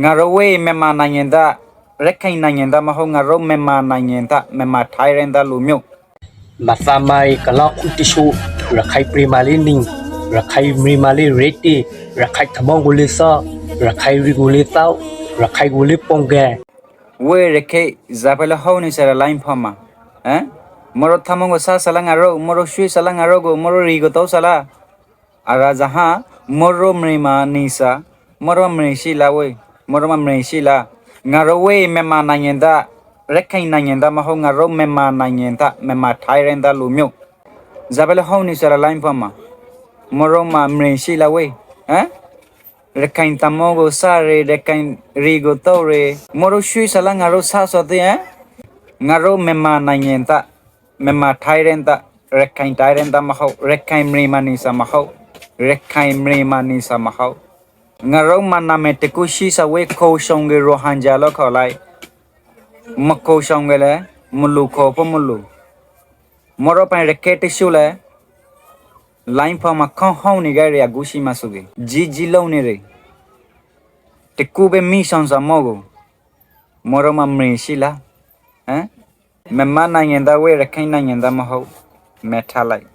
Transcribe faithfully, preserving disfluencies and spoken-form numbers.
ငါတို့ဝဲ မြန်မာနိုင်ငံသား၊ ရခိုင်နိုင်ငံသားမဟုတ်၊ ငါတို့ မြန်မာနိုင်ငံသား၊ မြန်မာတိုင်းရင်းသားလူမျိုး။ မသးမၤအံၤ ကလီၤခွံတဆူ, ရခိုင်ပြည်မးလၢနံၤ, ရခိုင်ပြည်မးလၢရ့တ့ၢ်, ရခိုင်ထမီၢ်ကိုလၢသီ, ရခိုင်ရံကိုလၢသီ, ရခိုင်ကိုလၢပူၤကဲ. ဝဲရခဲ ဇာဖဲလၢဟီၣ်နံၤစဲးလၢ line ဖီမး, မ့ၢ်ရိထမီၢ်ကိုစၢ်စၢ်လၢ ငါတို့, မ့ၢ်ရိဆွံစၢ်လၢ ငါတို့ကို, မ့ၢ်ရိရံကိုတိၢ်စၢ်လၢ အရၤဇဟါ, မ့ၢ်ရိမရံမၤနံၤစၢ်, မ့ၢ်ရိမရံဆံးလၢဝဲ, မ့ၢ်ရိမရံဆံးလၢ, ငါတို့ဝဲ မြန်မာနိုင်ငံသား, ရခိုင်နိုင်ငံသားမဟုတ်, ငါတို့ မြန်မာနိုင်ငံသား, မြန်မာတိုင်းရင်းသားလူမျိုး. ဇာဖဲလၢဟီၣ်နံၤစဲးလၢ line ဖီမး, မ့ၢ်ရိမရံဆံးလၢဝဲ, ရခိုင်ထမီၢ်ကိုစၢ်ရ့, ရခိုင်ရံကိုတိၢ်ရ့, မ့ၢ်ရိဆွံစၢ်လၢ ငါတို့စၢ်စီၤသ့, ငါတို့ မြန်မာနိုင်ငံသား, မြန်မာတိုင်းရင်းသား, ရခိုင်တိုင်းရင်းသားမဟုတ်, ရခိုင်မရံမၤနံၤစၢ်မဟုတ်, ရခိုင်မရံမၤနံၤစၢ်မဟုတ်. ငါတို့မနမ့ၢ်တကူၣ်ဆံးစၢ်ဝဲ ခိၣ်ဆူၣ်က့ၤ ရိုဟင်ဂျာ လီၤခီလံ, မခိၣ်ဆူၣ်က့ၤလဲၣ်, မလူၤခိၣ်ဖိမလူၤ. မ့ၢ်ရိပှၤရခဲတဆူလဲၣ်, line ဖီမး ခီဟီၣ်နံၤဂၤရ့ အကူၣ်ဆံးမးစူၢ်က့ၤ, ယံာ်ယံာ်လီၤန့ၣ်ရ့, တကူၣ်ဘၣ်မံစီၣ်စၢ်မီၢ်ကို, မ့ၢ်ရိမရံဆံးလၢ မြန်မာနိုင်ငံသားဝဲ ရခိုင်နိုင်ငံသားမဟုတ်, မဲထီၣ်လံ.